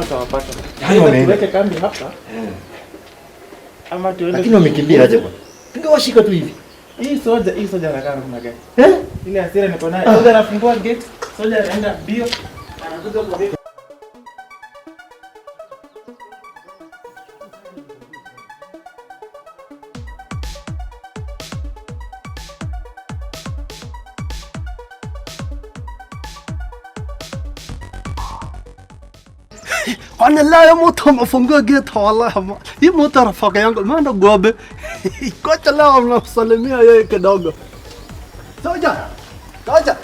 Tutawapata. Yaani Either wameenda. tuweke kambi hapa ama tuende Lakini wamekimbia aje bwana? Tungewashika tu hivi. Hii soja, hii soja anakaa namna gani? Eh? Ile hasira niko nayo. Soja anafungua gate, soja anaenda mbio, anakuja kwa gate. Kwani leo mtu amefungua gate wallahi. Hii mtu rafiki yangu maana gobe. Kocha leo mnamsalimia yeye kidogo. Soja. Soja.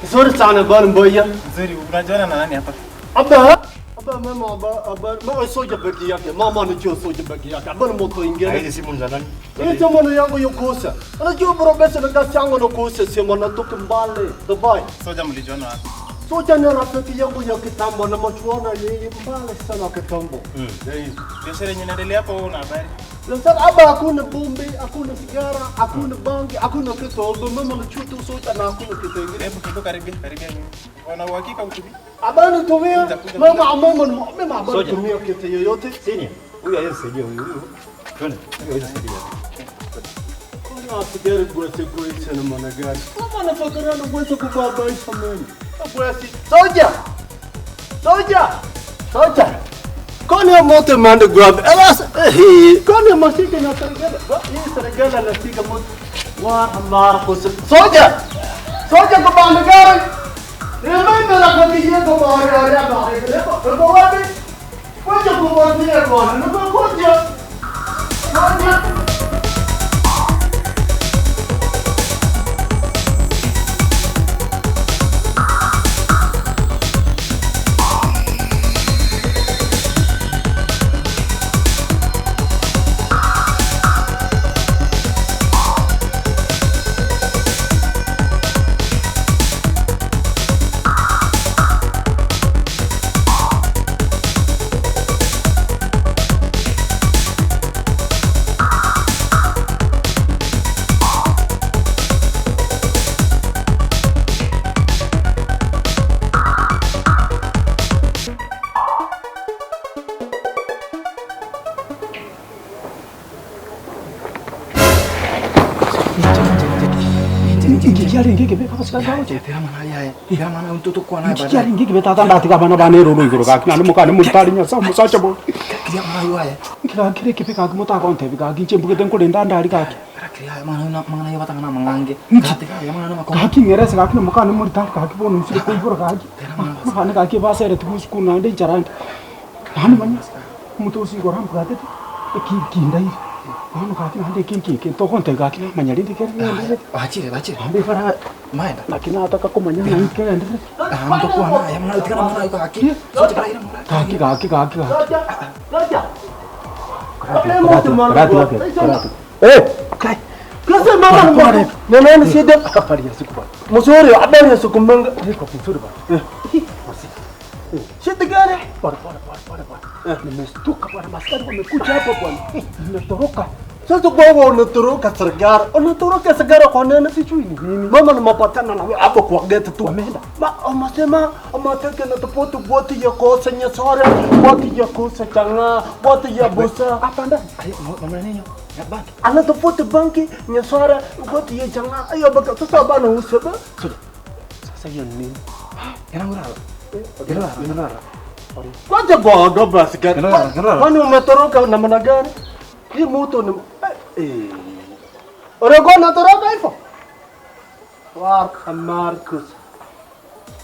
Nzuri sana bwana Mboya. Nzuri, unajuana na nani hapa? Aba. Aba mama aba aba mama soja peke yake. Mama anajua soja peke yake. Aba moto Na ingine. hizi simu ni za nani? Hii simu yangu yokosa. Unajua profesa na kazi yangu nakosa simu natoka mbali Dubai. Soja mlijuana wapi? Soja ni rafiki yangu ya kitambo na machuana yeye mbali sana kitambo. Biashara yenye inaendelea hapa wewe una habari? Sasa hapa hakuna pombe, hakuna sigara, hakuna bangi, hakuna kitu. Mama nachuta soja na hakuna kitu ingine. Hebu hebu karibia, karibia mimi. Wana uhakika utumii? Abana tumia mama mama mama abana Soja. tumia kitu yoyote. Senior. Huyu hawezi saidia huyu huyu. Twende. Huyu hawezi saidia. Kuna sigara gwese gwese na maana gani? Mama nafikiria na gwese kubabaisha mimi. Gwese. Soja. Soja. Soja. Koni moto mande grab. Elas eh koni masika na serikali. Hii serikali nasika moto. Wa hamar kus. Soja. Soja ko bande gari. Remember la kotiye ko bare bare bare. Ko wapi? Koja kumwambia bwana, nimekuja. Soja. Nkikiaringi kibe tata ndatiga abana bane eroro igoro gaki naende mokane motari nyasaye omosacha bo. Nkigakire ekibe gaki motagontebi gaki inche mbugete nkorenda ndari gaki. Gaki ng'erese gaki na mokane moritari gaki bono nsire koibora gaki. Mokane gaki ebasereti gosukuru naende enchara ende. Naende manya omonto gose igoro ambwatete ekindaire. Bono gaki naende eke nki eke togontebi gaki namanya rende kere ngendererete. Naende ebara naki nataka komanya ng'a inki kegendererete. Gaki gaki gaki gaki. Soja. Soja. Eh, kai. Kasa mama Pole. ni nani shida? Habari ya siku bwana. Mzuri, habari ya siku mingi. Niko vizuri bwana. Shida gani? Bwana bwana bwana bwana bwana. Nimestuka bwana, maskari wamekuja hapa bwana. Nimetoroka. Sasa wewe unatoroka serikali, unatoroka sigara kwa nini? Sijui ni nini. Mama nimepatana na wewe hapo kwa gate tu. Wameenda. Ma umesema umetaka na tofauti boti ya kosa nyasore, boti ya kosa changa, boti ya busa. Hapa ndani. Ana tofauti banki nyasore, boti ya changa. Ayo baka sasa bana usema. Sasa hiyo ni nini? Kwanza kwa doba sigara. Kinara, kinara. Kwani umetoroka namna gani? Hii moto ni eh. Ulikuwa unatoroka hivyo? Warka Marcus.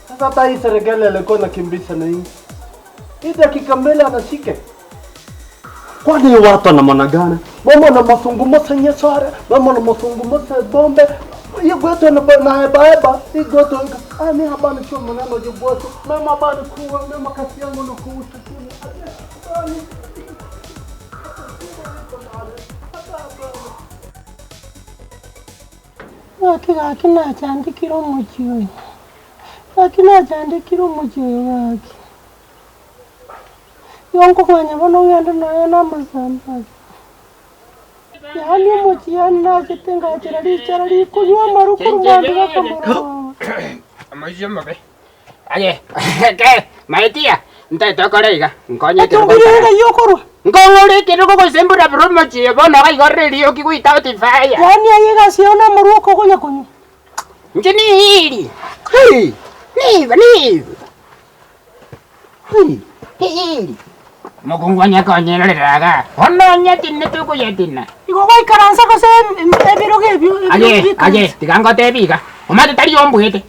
Sasa hata hii serikali alikuwa inakimbiza na hii. Hii dakika mbili anashike. Kwani watu na gani? Mama na mazungumzo nyesare, mama na mazungumzo bombe. Hii gwetu na na heba heba, hii gwetu ah mimi hapa ni chuo maneno je gwetu. Mama hapa ni kuwa, mama kasi yangu ni kuhusu. Gaki gaki nachandikire omochie oyo, gaki nachandikire omochie oyo gaki. Igo nkomanya bono ogende nonya na amasamba aya. Yaani omochie yaani nachete ngachera richara rikonywa amaru korwa mambia bakamorora. Amaisha mabe. Aye, ke, my dear, ntaete okore iga, nkonye ekerogo Etumbiri nkaranse. ng'ai okorwa? Nkong'ore ekerogo gose mburabure omochie bono iga igorere eriogi without fire. Yaani aye egasi yao namorwa okogonya konywa. Inche niiri, hey, niba niba, hey, niiri. Omokungu onye konyerorera igaa, bono onye tinete okoyetina. Igo gwaikaransa gose ebirogo ebio ebio Aye, aye, bikaransa. tiga ngotebi iga, omanyete tari ombuete.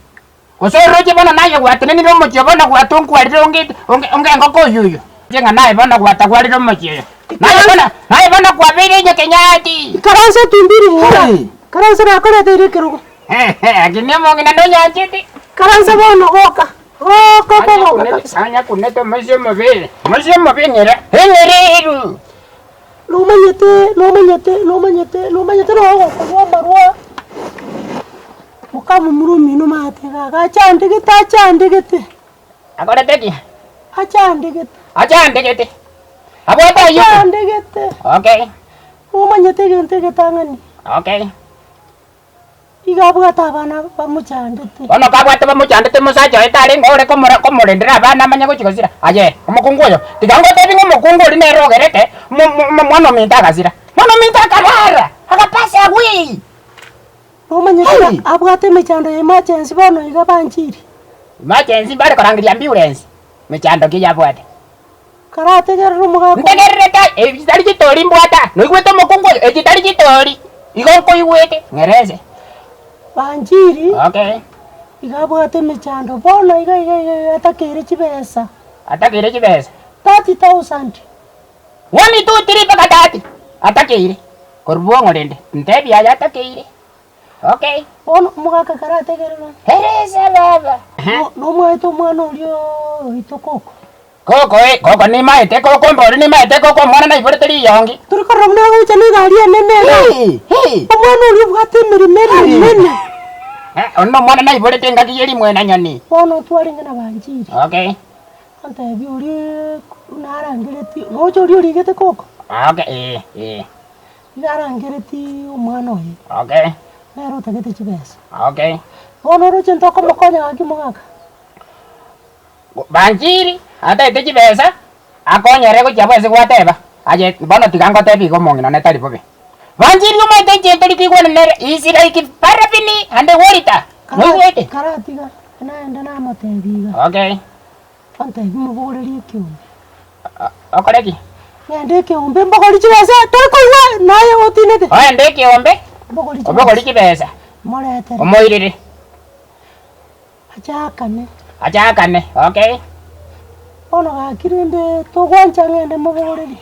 Gose oroche bono naye gwatenenire omochie bono gwatonkwarire onge onge onge engoko oyio oyio, inche ng'a naye bono gwatagwarire omochie oyo. Naye bono naye bono kwabeire enyekenyati. Ikaransa etumbiri ng'ora, ikaransa nakoreteire ekerogo. Lakini omong'ina nonyanchete. Ikaransa bono goka, goka okogoka kabisa. Anya kunete omoisia omobe, omoisia omobe eng'era, eng'era eru. Nomanyete, nomanyete, nomanyete, nomanyete nonya ogokonywa amarwa, mokamomura omino omanyete iga iga achandegete achandegete. Akorete ki? Achandegete. Achandegete. Abwate ayio? Achandegete. Okay. Nomanyete egento egetang'ani. Okay. Iga abwate abana bamochandete. Bono kabwate bamochandete omosacha oye tarenge ore komora komorendera abana amanye gochia gosira. Aye, omokungu oyo, tiga ngotebi ng'a omokungu oria nere ogerete mo- mo- omwana ominto agasira. Mwana ominto akarara, agapass away. Nomanyete ng'a abwate emechando ya emergency bono iga banchiri. Emergency mbare korangeria ambulance, mechando ki yabwate. Karategerere omogaka oyo. Ntegerere tai, echi tari chitori mbwata, noigwete omokungu oyo, echi tari chitori, igo nkoigwete, ng'erese. Banchiri, Okay. iga abwate emechando bono iga iga iga iga atakeire chibesa. Atakeire chibesa. 30,000. One, two, three mpaka thirty, atakeire. Korwa bwong'o rende, ntebi aye atakeire. Okay. Bono omogaka karategerere. Eresa baba. Nomwaete omwana oria oito koko. Koko eh, koko nimaete, koko mbori nimaete, koko omwana naiborete riyongi. Tori korora buna agocha negari enene iga. Hii, hii. Omwana oria obwate emeremo emenene. Eh, ono nomwana naiborete engaki ye rimwena nyoni. Bono twarenge na banchiri. Okay. Antebia oria narangeretie, roche oria origete koko? Okay, eh, eh. Iga arangeretie omwana oye. Okay. Nere otagete chibesa. Okay. Bono oroche ntokomokonya gaki mogaka. Banchiri ataete chibesa akonyere gochia bwese gwateba, aye bono tiga ngotebie iga omong'ina one tari bobe. Banchiri omaete inche tori koigwana nere, he is like paraffin and water, noigwete? Karatiga, naende namotebia iga. Okay. Ontebie mobogorerie ekeombe. Okore ki? Ng'ende ekeombe mbogorie chibesa, tori koigwa naye otinete. Oende ekeombe, Mbogorie chibesa. obogorie chibesa, Moretere. omoirere. Achakane. Achakane, okay. Bono gaki rende togwancha ng'ende mobogorerie.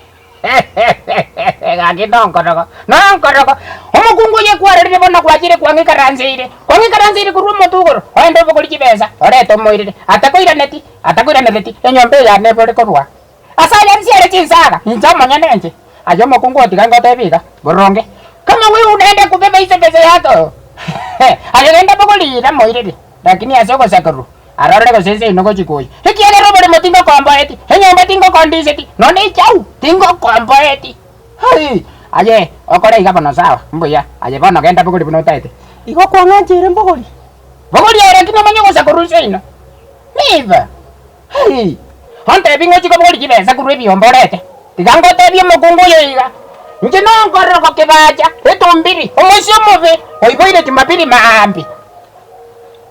Gaki nonkorogo, nonkorogo. Omokungu oye kwarorire bono gwachire kwang'ikaranseire, kwang'ikaranseire korwa omotwe igoro, oende obogorie chibesa, orete omoirere, atakoiraneti, atakoiranereti, enyomba eye yane ebore korwa. Ase aya nsiare chinsaga, inche omonyene inche. Aye omokungu otiga ngotebie iga, boronge, kama wewe unaenda kubeba hizo pesa yako, aye genda bogoria ira moirere, lakini ase ogosakorwa, arorore gose ense ino gochia koyia. Ekiagera oboremo tingokomboeti, enyomba tingokondiseti, nonya echau tingokomboeti. Hai! Aye okore iga bono sawa, mbuya, aye bono genda bogoria buna otaete. Igo kwang'ancheire mbogorie? Bogoria ere lakini omanye ogosakorwa ense ino. Niba! Hai! Ontebi ng'ochie kobogoria chibesa korwa ebiombe orete. Tiga ngotebie omokungu oyo iga, Inche nonkoroko kebacha, etumbiri, omoisia omobe, oiboire Jumapili maambia.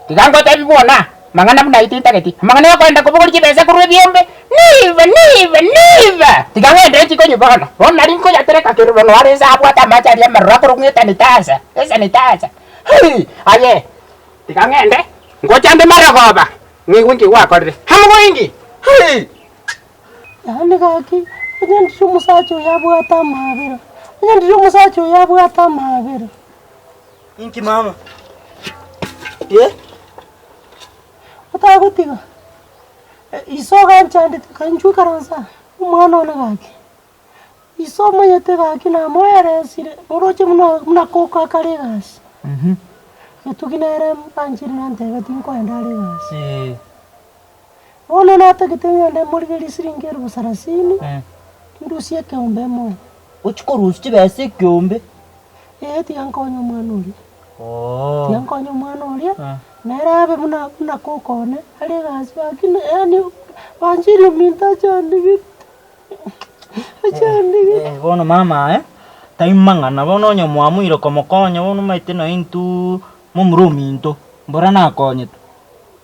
Tiga ngotebie bwona, amang'ana buna ayio tintageti, amang'ana yokoenda kobogoria chibesa korwa ebiombe, niba, niba, niba! Tiga ng'ende nchie konywa bono. Bono nari nkoyatereka kerwe bono are inse abwate amache aria amaroro akorokwa ng'a etanitaza, esanitaza. Hai! Aye, tiga ng'ende, ngocha nde marogoba. Ng'igwe inki gwakorire? Amo inki? Hii! Yaani gaki, onye ndiria omosacha oyo abwate amaabera, onye ndiria omosacha oyo abwate amaabera. Inki mama? Eh? Otagotiga, iso oganchandete, kainchwe ikaransa aa, omwana one gaki, iso omanyete gaki namoeresire, oroche buna buna koko akare egasi, getugi nere mbanchire nantebeti nkoenda are egasi. Bono natagete ng'ende morigerie siringi elifu sarasini, ndusie ekeombe emoe. Ochie korusia chibesa ekeombe? Ee, tiga nkonye omwana oria. Tiga nkonye omwana oria, Eh. Nere abe buna buna koko one, are egasi gaki yaani banchire ominto achandegete, achandegete. Eh, bono mama aye, tai mang'ana, bono onye mwamuire komokonya bono omanyete nonya intwe momura ominto, mbora nakonyetwe.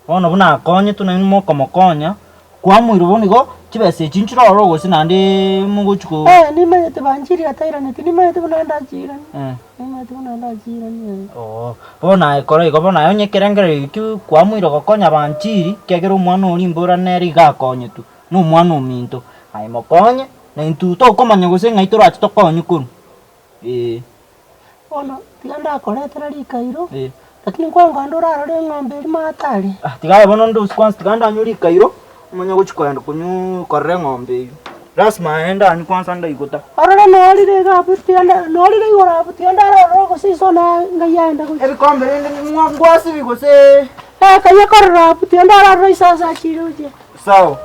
Bono buna akonyetwe nainwe mokomokonya, kwamoirwa bono igo, chibesa echi nchire ororo gose naende mogochi ko. Eh, nimanyete banchiri atairaneti, nimanyete buna ndachiiranie, nimanyete buna ndachiiranie. Oo, bono aye kora igo, bono aye onye ekerengererio ekio kwamoirwa gokonya banchiri, ekiagera omwana oria mbora nere iga akonyetwe, na omwana ominto, aye mokonye, na intwe tokomanya gose ng'ai torache tokonywe korwa, eh. Bono tiga ndakoretera rikairo, lakini nkwango ande orarore eng'ombe eria maate aria. Ah, tiga aye bono ndosie kwanza, tiga ndanywe rikairo, omanye gochia kogenda konywa korora eng'ombe eywo. Lasima aye ndanywe kwanza ndaigota. Orore norire iga abwo tiga nda norire igoro abwo tiga ndarore gose iso na ng'ai aenda gochia. Ebikombe rende ng'wa ngwasibia gose. Eh, kanywe korora abwo tiga ndarore iso ase achire gochia. Sawa.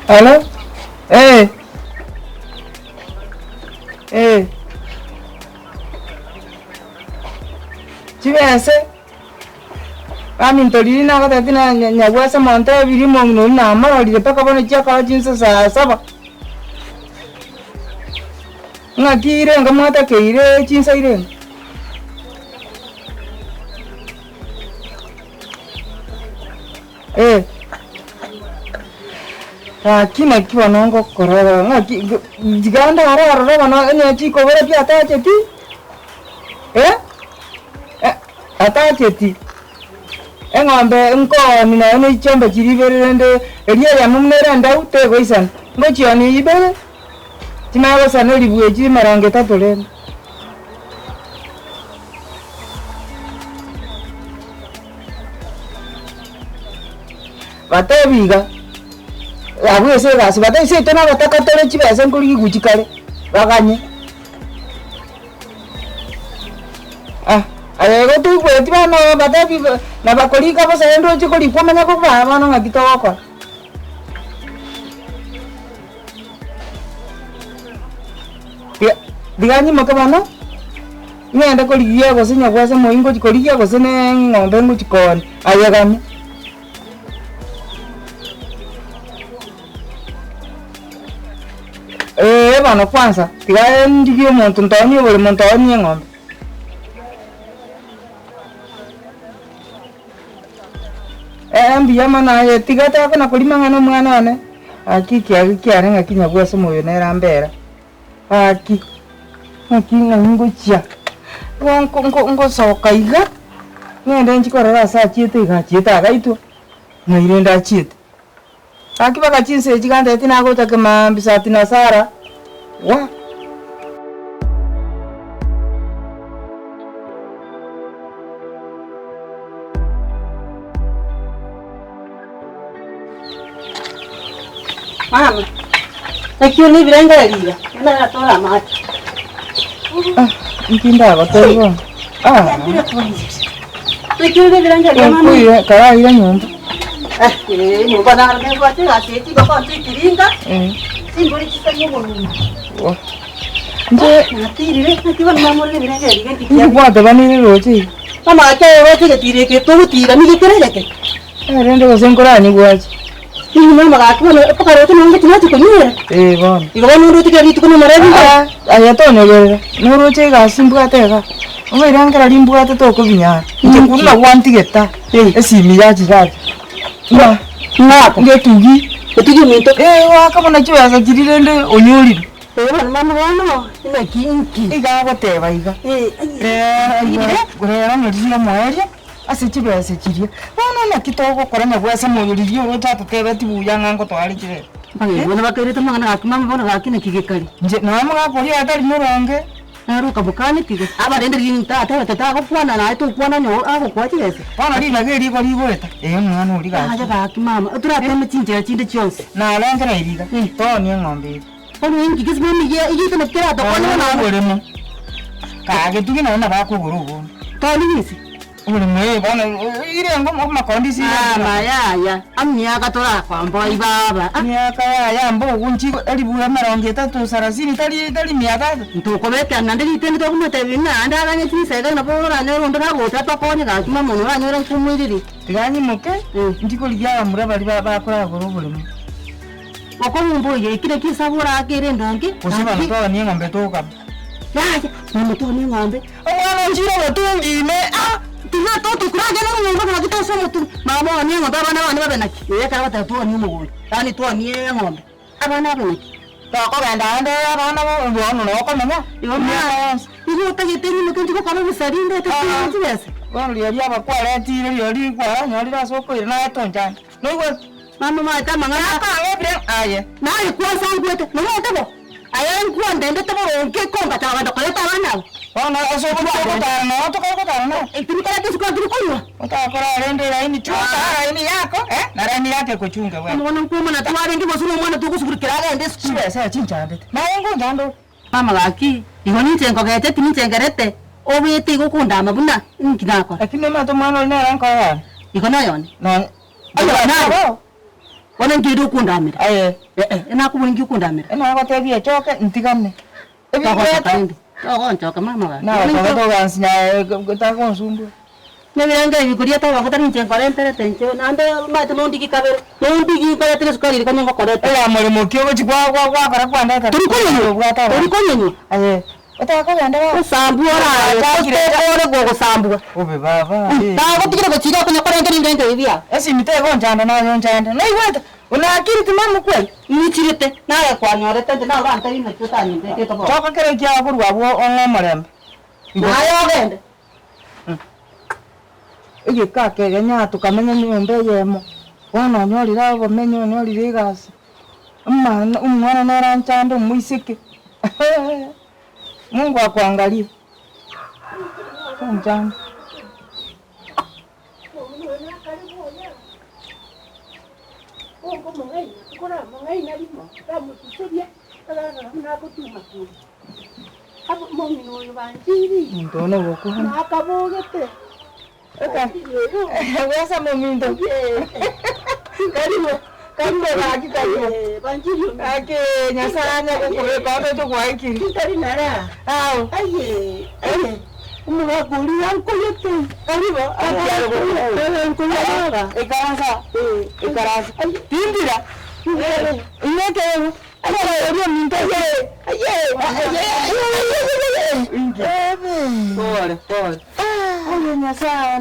Alo, eh. Eh. Chibese, baminto riria nagotebeti na nyagwase monto ebiri omong'ina oyio namororire mpaka bono chiakoba chinsa saa saba. Ng'aki irenga mwatakeire chinsa irenga? Eh, gaki naki bono ngokorora ng'aki tiga ndare ororo bono onye chikobora pi atacheti, eh, atacheti, eng'ombe nkooni nonya na chiombe chiria ibere rende eria eyemo buna ere endau tegoisana, ngochionia ibere. Chimanye gosana elifu echi emerongo etato rende. Batebi iga, abwo ase egasi batebi seito nabataka tore chibesa nkorigigwa chikare, baganye. Ah, aye igo toigweti bono batebi nabakorika bosa rende oche korikwa omanye kobaa bono ng'aki togokora. Tiga nyimoke bono, ng'ende korigia gose nyabwase omoyio ngochia korigia gose na eng'ombe ngochia koonia, aye ganya. Eeh bono kwanza, tiga ndigie omonto ntonie oboremo ntonie eng'ombe. Ee, mbuya mono aye, tiga takona korima ng'a nomwana one, gaki ekiagera kiane ng'aki nyabwase omoyo nere ambera, gaki, ng'aki ng'ai ngochia, igo nko nko ngosoka iga, ng'ende nchi korora ase achiete iga achiete agaitwa, ng'ai rende achiete. Gaki baka chinsa echi gantebeti nagocha kemaambia saa tinasara, wa. Mama, naki one ebirengererio iga, buna natore amache. Inki ndagotebia bono? Ah. Naki ore ebirengererio mama? Okoira karaira nyomba. Eh, nyomba naro nebwate egasi eye tigokonta etiringa, chimbori chisani oboruma. Inche Natirire, naki bono mama ore ebirengererio iga inki gwatebanire roche iga? Mama gaki aye roche egetiro eke togotira nigo kere egeke. Eh, rende gose nkoranyigwache. Inki mama gaki bono mpaka roche nonye tinachi konywera. Eh, bono. Igo bono onde otigere rituko nomorembe iga. Ah, aye tonyogerera, noroche egasi mbwate iga, omoirengereri mbwate tokobinyara, inche korwa nagwantigete esimi yachi gacha, ng'a Ng'aka. ngetugi. Otige ominto. Eh, goaka buna chibesa chiria rende onyorire. Eh, bono mama bono, naki inki? Iga agoteba iga. Eh, Rero rero nariria omoerio ase chibesa chiria. Bono naki togokora nyabwase moyo riria oroche atotebeti buya ng'a ngotoare chibesa. Bono bakairete amang'ana gaki mama bono gaki naki gekare. Inche nonya omogaka oria atari moronge. Naro okamokania gose abarende riria tatebete tagokwana naye tokwana onye agokoa chibesa. Bono ribaga eri igo rigoeta, ee omwana oria gaki. Yaya gaki mama, torateme chinchera chinde chionsi. Narengera eri iga, toonie eng'ombe eria. Bono inki gese bono eye egento naki keratokonye bono Toonia oboremo, kagetugi nonye nabo akogora obonde. Toonia gese? Oboremo ee bono irengo amakondi ase irengo. Mama yaya, emiaka torakomboa baba. Emiaka yaya mbogo nchigo elifu emerongo etato sarasini tari tari mia tatu. Ntokobekera naende ritende tokomotebia ng'a naende aganye chinsa iga nabo oranyore onde gagocha atokonye gaki mama one oranyore nkomoireria. Tiga nyimoke nchi korigia abamura baria bakoragora oboremo. Okong'umba oyo eki naki esabu orake ere endonge. Gose bono toganie eng'ombe togokama. Yaya, mama toganie eng'ombe. Omwana onchire omotungi ime ah! Tiga totokoragera omong'ina gaki tose omotungi. Mama oganie eng'ombe abana bane babe naki? Ee ekero bateba toganie omogondo, yaani toganie eng'ombe, abana babe naki? Tokogenda aande abana bono nokomenya Igo emiaka yonsi. Igo otagete nyimoke inche gokora obosari ndete chibesa? Bono rirorio abakwaretire rirorio kwanyorire ase okoira naye tonchande. Noigwete? Mama omanyete amang'ana. Nakong'ebire aye. Naye kwansanguete, nomanyete bo? Aye nkwandendete boronge kongacha kogenda koreta abana aba. Bono ase ogochia ogotara noo tokare gotara noo. Tirikoreta isiko tiri konywa. Otakora rende laini chunga laini yako eh, na laini yako ekochunga bweka. Bono nkwomana twarenge gose na omwana togosugurikera agende esukuru. Chibesa chinchandete, naye ngonchande ore. Mama gaki, igo ninche nkogecheti ninche ngerete, obete igo okondama buna inki nakora. Lakini omanyete omwana oria nere nkoyone. Igo noyone. Nonya. Oyone aye. Bono inki ere okondamera? Aye. Eh, nakobua inki okondamera? Enagotebia echoke ntigane. Togochoka rende, togonchoka mama gaki. Nagochoka togansinya tagonsumbua. Nebirengo ebi koria togoka tari inche nkorenterete inche naende omanyete nondigi kabere, nondigi nkoretere esukari eria konya ngokorete. Oya moremo ki ogochi gwa gwa gwakora kwandetera? Tori konyenywa, Obwate tori abanto. konyenywa. Aye, otakogenda baba. Osambwe oraye, gose okore gogosambwa. Obe baba, eh. Tagotigire gochia iga konya korentera ebirengo ebi biago. Esimi tegonchanda naye onchande, naigwete? Buna akiri timamokweria. Ing'ichirete, naye kwanyorete inche naye orantebi naki otanyendete bono. Choka kera ekiagera korwa abwo ong'e omorembe. Naye ogende. Egeka kegenya tokamenya nyomba eyemo, bono onyorire obomenyo onyorire egasi, omwana omwana nere anchande omoiseke Mungu akuangalie, tonchanda. Omonto one ogokwana. Bwesa mominto. Karibu, karibu gaki karibu. Gaki Nyasaye anye gokobeka otoche gwaikire. Ao. Ikaransa, ikaransa. Tindira. Inye ekeegwa. Ominto. Pole, pole. Oye Nyasaye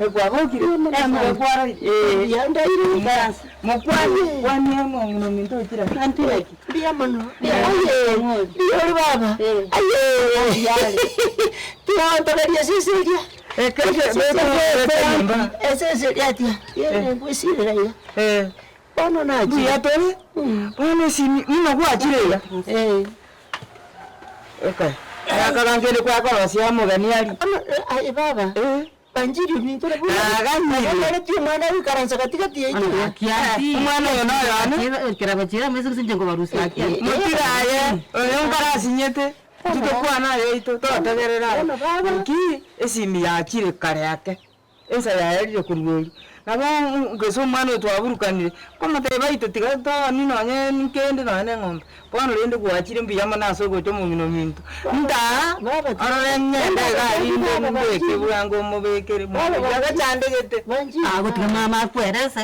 ekwabokire mokwani kwani omong'ina ominto ochire mbuya tore bono esimi buna gwachire iga akara nkende kwakorosia omogeni aria Omwana oyo noyone motiga aye oyo nkarasinyete ntitokwana aye oito totegerera aye nki esimi yachire kare ake. Ensa yaerire korwa erio, nabo gose omwana oyo twaburukanire, nkomotebia baito tiga tooni nonye nkende nonye na eng'ombe, bono rende gwachire mbuya mono ase ogocha omong'ina ominto, ntaa orore ng'ende iga rinde mbeke bwango omobekere mobeke agachandegete. Agotiga mama akwerese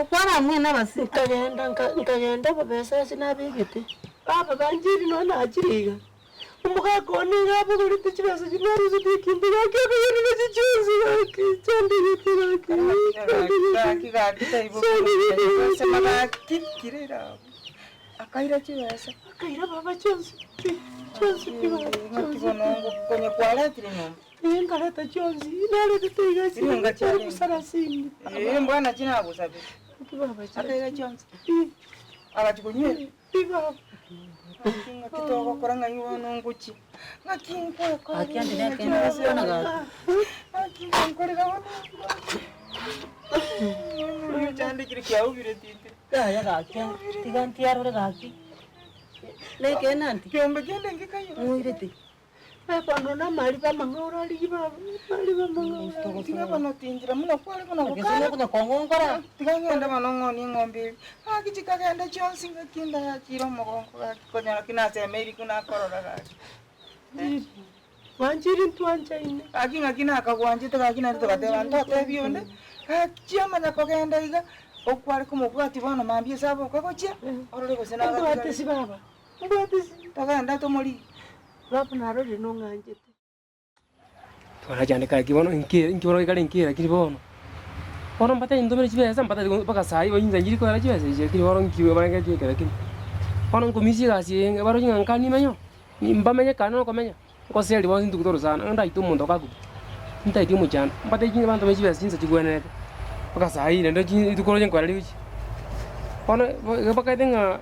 okwana mwene abase. Nkagenda nkagenda obobesa ase nabegete, baba banchire nonya nachire iga. Omogaka one nigo abogorete chibesa chiria naruseti ekinto gaki akagenda nachio chionsi gaki chandegete gaki Gaki gaki gaki taibo chandegete sema gaki kire ira akaira chibesa. Akaira baba chionsi pi chionsi pi baba Ng'aki chionsi bono konye kwaretire nyomba. Ee nkareta chionsi naretete iga Chiringa chiarenge. elfu sarasini Ee mbwana chinagosabire. Gaki baba Akaira chionsi. Pi Agachi konywera. pi baba. Ng'aki ng'aki togokora ng'ai bono ngochia. Ng'aki nkoekora Gaki ande nekende gokwana gaki. Ng'aki nkorera bono. Oyo ochandekire kiaubire tindi. Yaya gaki tiga ntiarore gaki. Nekeene aunty. Kiombe kende nkekaiyo. Ng'oirete. Bono namariba amang'ao orarigie baba, amariba amang'ao orarigie. Tiga bono tinchera buna kware buna Gose gokana. nokonya kong'onkora. Tiga ng'ende bono ng'onie eng'ombe eria. Gaki chikagenda chionsi ng'aki ndayachire omogongo gaki konyora ki nasemeiri ki nakorora gaki. Mwanchire ntwanchaine. Gaki ng'aki nakagwanchete gaki naende togateba ntotebie onde, gaki chiamanya kogenda iga, okware komobwatia bono mambia ase aboka gochia, orore gose Mbwate nagatigare. si baba, mbwate si. Togende tomorigie. Baba narorire nong'anchete. Twarachandeka ki bono inki inki bono gekare inki lakini bono, bono mbate ntomere chibesa mbate mpaka sai chinsa nchiri koera chibesa echi lakini bono nki barenge chieke lakini. Bono nkomisia egasi eye enga baroche ng'a nka nimenye oo, mbamenye kare nokomenya, nkoseria bonsi ntuko torosana ng'a ndaite omonto okaku, ntaeti omochando, mbate chi bantomere chibesa chinsa chigwenerete, mpaka sai naende chi rituko roche nkoera rigochia. Bono igo bakaete ng'a.